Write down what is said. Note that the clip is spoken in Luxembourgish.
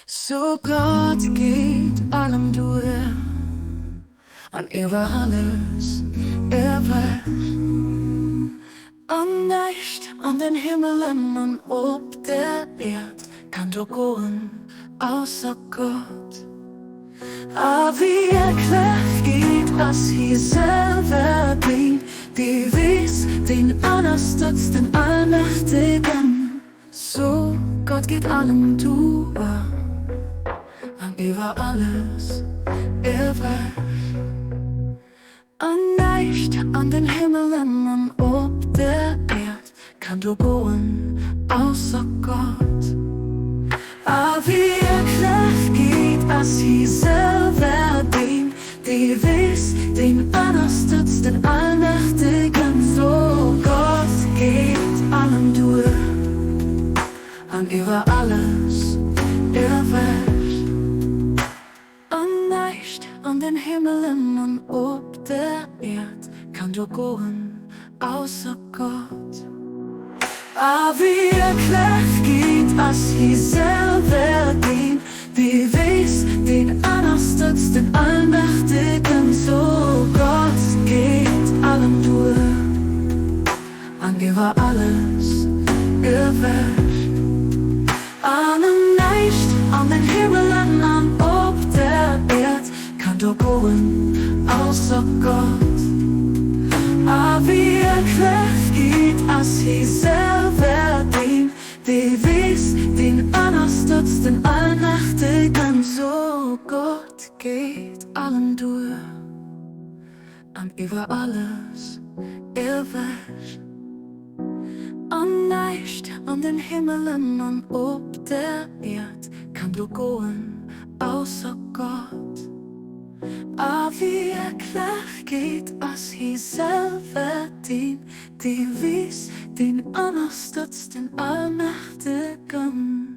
So Gott geet allem duer an iwwer alles ewech. An näischt an den Himmelen an op der Äerd kann do goen, ausser Gott. A Wierklechkeet ass hie selwer deen, dee weess, deen ënnerstëtzt, den Allmächtegen. So Gott geet allem duer an iwwer alles ewech. An näischt an den Himmelen an op der Äerd kann do goen, ausser Gott. A Wierklechkeet ass hie selwer deen, dee weess, deen ënnerstëtzt, den Allmächtegen. So Gott geet allem duer an iwwer alles ewech. An näischt an den Himmelen an op der Äerd kann do goen, ausser Gott. A Wierklechkeet ass hie selwer deen, dee weess, deen ënnerstëtzt, den Allmächtegen. So Gott geet allem duer an iwwer alles ewech. An ëm näischt an den Himmelen an op der Äerd kann do goen, ausser Gott. A Wierklechkeet ass hie selwer deen, dee weess, deen ënnerstëtzt, den Allmächtegen. So Gott geet allem duer an iwwer alles ewech. An näischt an den Himmelen an op der Äerd kann do goen, ausser Gott. A Wierklechkeet ass hie selwer deen, dee weess, deen ënnerstëtzt, den Allmächtegen.